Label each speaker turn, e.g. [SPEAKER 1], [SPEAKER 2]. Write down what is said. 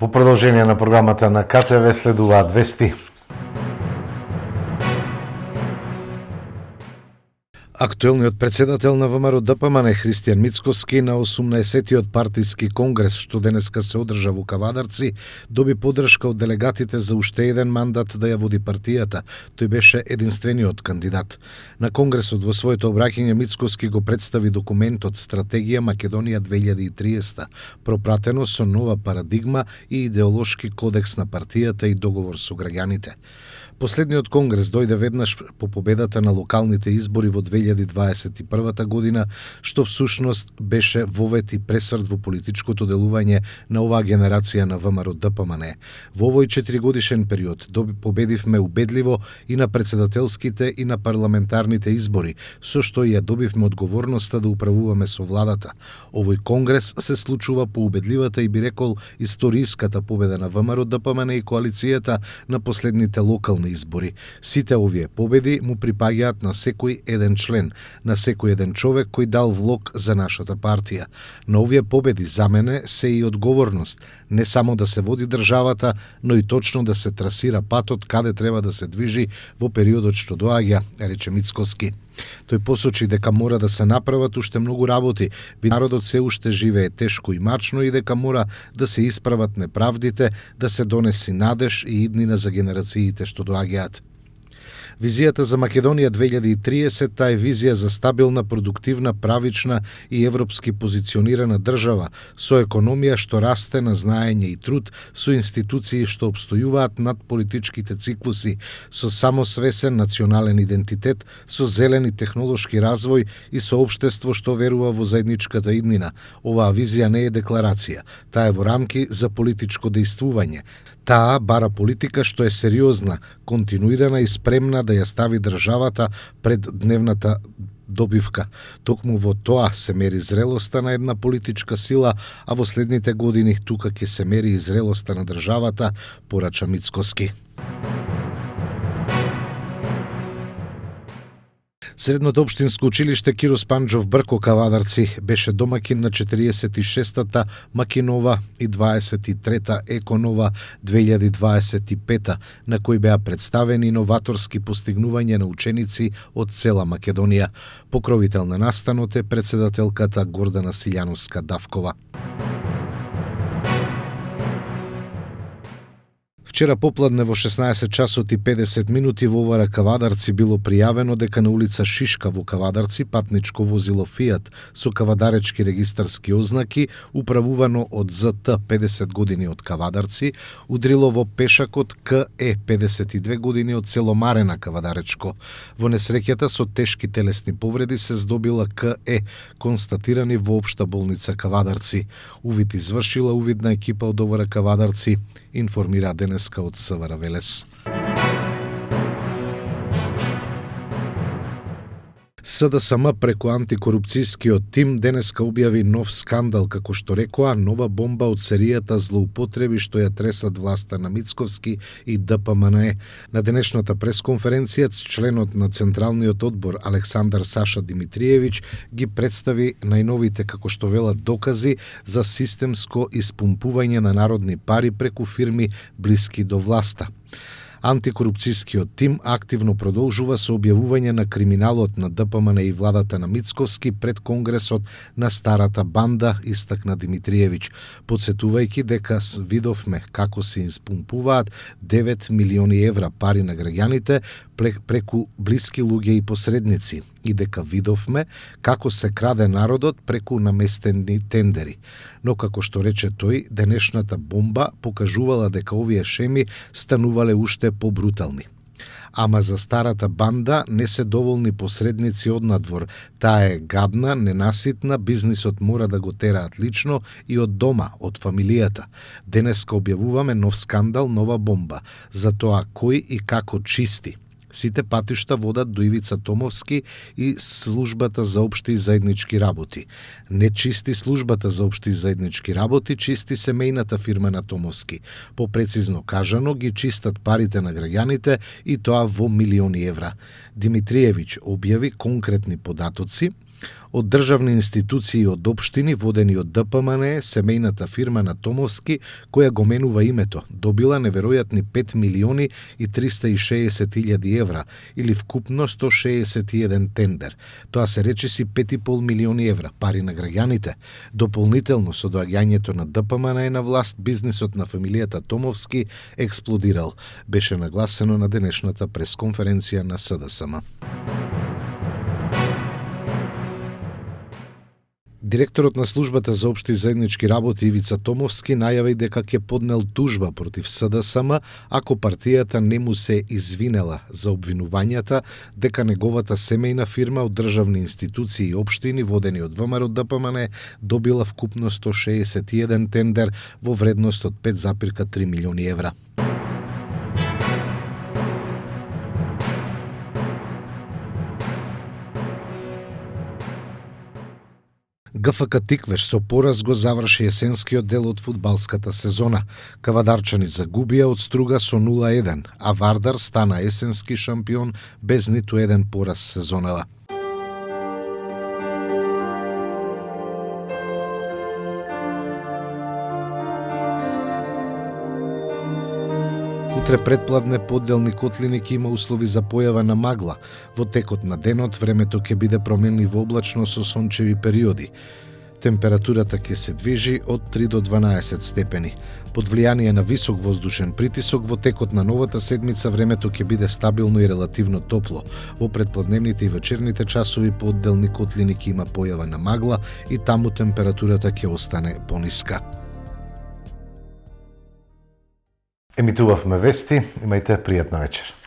[SPEAKER 1] Во продолжение на програмата на КТВ следуваат вести. Актуелниот председател на ВМРО ДПМН Христијан Мицковски на 18-тиот партиски конгрес што денеска се одржа во Кавадарци доби поддршка од делегатите за уште еден мандат да ја води партијата. Тој беше единствениот кандидат. На конгресот во своето обраќање Мицковски го представи документот Стратегија Македонија 2030, пропратено со нова парадигма и идеолошки кодекс на партијата и договор со граѓаните. Последниот конгрес дојде веднаш по победата на локалните избори во 2021 година, што всушност беше вовет и пресврт во политичкото делување на оваа генерација на ВМРО ДПМН. Во овој 4-годишен период победивме убедливо и на председателските и на парламентарните избори, со што ја добивме одговорноста да управуваме со владата. Овој конгрес се случува по убедливата и би рекол историската победа на ВМРО ДПМН и коалицијата на последните локални избори. Сите овие победи му припаѓаат на секој еден член, на секој еден човек кој дал влог за нашата партија. Но овие победи за мене се и одговорност, не само да се води државата, но и точно да се трасира патот каде треба да се движи во периодот што доаѓа, рече Мицковски. Тој посочи дека мора да се направат уште многу работи, народот се уште живее тешко и мачно и дека мора да се исправат неправдите, да се донеси надеж и иднина за генерациите што доаѓаат. Визијата за Македонија 2030 е визија за стабилна, продуктивна, правична и европски позиционирана држава, со економија што расте на знаење и труд, со институции што обстојуваат над политичките циклуси, со самосвесен национален идентитет, со зелен и технолошки развој и со општество што верува во заедничката иднина. Оваа визија не е декларација, таа е во рамки за политичко дејствување. Таа бара политика што е сериозна, континуирана и спремна да ја стави државата пред дневната добивка. Токму во тоа се мери зрелоста на една политичка сила, а во следните години тука ќе се мери и зрелоста на државата, порача Мицковски. Средното општинско училиште Киро Спанџов Брко Кавадарци беше домакин на 46-та Макинова и 23-та Еконова 2025, на кој беа представени новаторски постигнувања на ученици од цела Македонија. Покровител на настанот е председателката Гордана Силјановска-Давкова. Вчера попладне во 16 часот и 50 минути во Овара Кавадарци било пријавено дека на улица Шишка во Кавадарци патничко возило Фијат со кавадаречки регистарски ознаки, управувано од ЗТ 50 години од Кавадарци, удрило во пешакот КЕ 52 години од село Марена Кавадаречко. Во несреќата со тешки телесни повреди се здобила КЕ, констатирани во општа болница Кавадарци. Увид извршила увидна екипа од Овара Кавадарци, информира денеска од СВР Велес. СДСМ преку антикорупцијскиот тим денеска објави нов скандал, како што рекоа, нова бомба од серијата злоупотреби што ја тресат власта на Мицковски и ДПМН. На денешната пресконференција членот на Централниот одбор Александар Саша Димитриевиќ ги представи најновите, како што велат, докази за системско испумпување на народни пари преку фирми блиски до власта. Антикорупцијскиот тим активно продолжува со објавување на криминалот на ДПМН и владата на Мицковски пред Конгресот на старата банда, истакна Димитриевиќ, подсетувајќи дека видовме како се испумпуваат 9 милиони евра пари на граѓаните преку блиски луѓе и посредници и дека видовме како се краде народот преку наместени тендери. Но како што рече тој, денешната бомба покажувала дека овие шеми станувале уште побрутални. Ама за старата банда не се доволни посредници од надвор. Таа е гадна, ненаситна, бизнисот мора да го тераат лично и од дома, од фамилијата. Денеска објавуваме нов скандал, нова бомба. За тоа кој и како чисти. Сите патишта водат до Ивица Томовски и службата за општи и заеднички работи. Не чисти службата за општи и заеднички работи, чисти семејната фирма на Томовски. Попрецизно кажано, ги чистат парите на граѓаните и тоа во милиони евра. Димитриевиќ објави конкретни податоци Од државни институции и од општини водени од ДПМН, семејната фирма на Томовски, која го менува името, добила неверојатни 5 милиони и 360 илјади евра, или вкупно 161 тендер. Тоа се речиси 5,5 милиони евра, пари на граѓаните. Дополнително со доаѓањето на ДПМН на власт, бизнисот на фамилијата Томовски експлодирал, беше нагласено на денешната пресконференција на СДСМ. Директорот на службата за општи заеднички работи Ивица Томовски најави дека ќе поднел тужба против СДСМ ако партијата не му се извинела за обвинувањата дека неговата семејна фирма од државни институции и општини водени од ВМРО ДПМН добила вкупно 161 тендер во вредност од 5,3 милиони евра. ГФК Тиквеш со пораз го заврши есенскиот дел од фудбалската сезона. Кавадарчани загубија од Струга со 0-1, а Вардар стана есенски шампион без ниту еден пораз сезонава. Утре предпладне подделни котлини ќе има услови за појава на магла. Во текот на денот времето ќе биде променливо облачно со сончеви периоди. Температурата ќе се движи од 3 до 12 степени. Под влијание на висок воздушен притисок во текот на новата седмица времето ќе биде стабилно и релативно топло. Во предпладневните и вечерните часови подделни котлини ќе има појава на магла и таму температурата ќе остане пониска. Емитувавме вести, имајте пријатна вечер.